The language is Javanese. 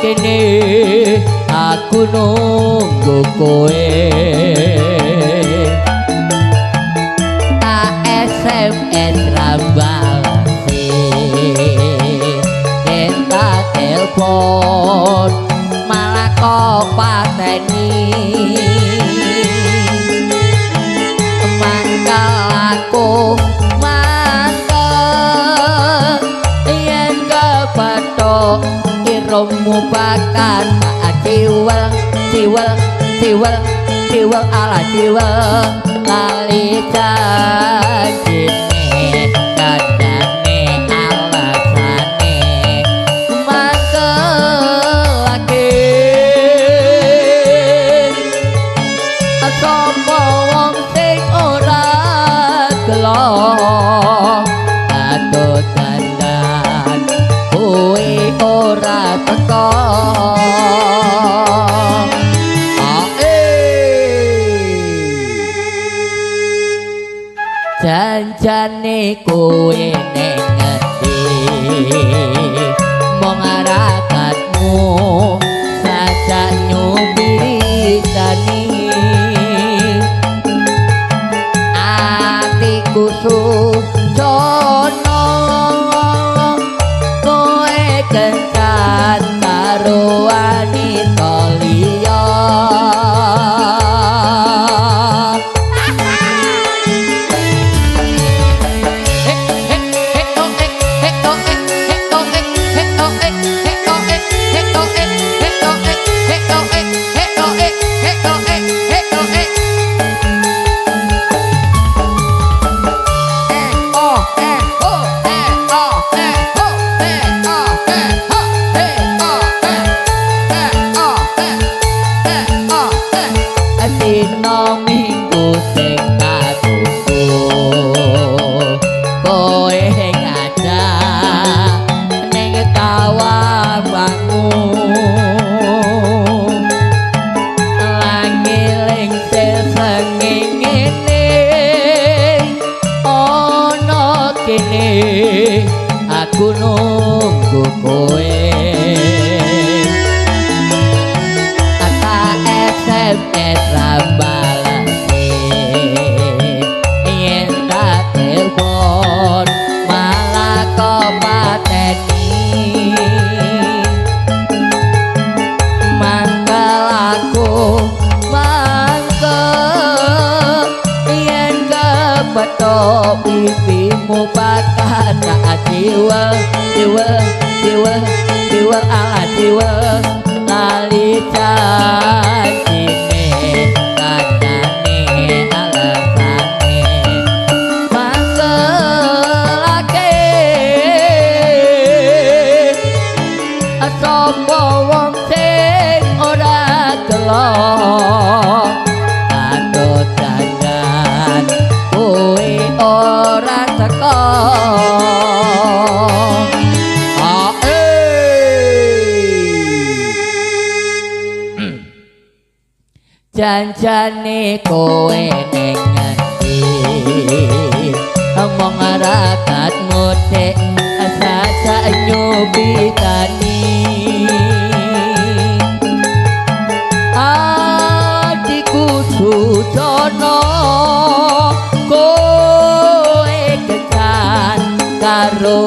kene aku nunggu kowe. Tak SMS ra balesi, yen tak telepon malah kok pateni. Mangkal aku mangkel yen kepethuk irungmu bakal tak ciwel ciwel ciwel ciwel ala ciwel lali janjine kandhane alasane mangkelake. Sapa wong sing ora gelo katut dandan kowe ora teko. Janjane kowe ning ngendi mong arakatmu sajak nyubitani atiku sujono kowe kencan karo wanita liya. Dina Minggu sing tak tunggu kowe ngajak ning Tawangmangu langiling srengenge ana kene aku nunggu kowe. Tak SMS ra balesi yen tak telepon malah kok pateni. Mangkel aku mangkel yen kepethuk pipimu bakal tak ciwel ciwel ciwel ciwel ala ciwel lali janjine kandhane alasane mangkelake. Sapa wong sing ora gelo katut dandan kowe ora teko. Janjane kowe ning ngendi omong rakatmu tek sajak nyubitani atiku sujono kowe kencan karo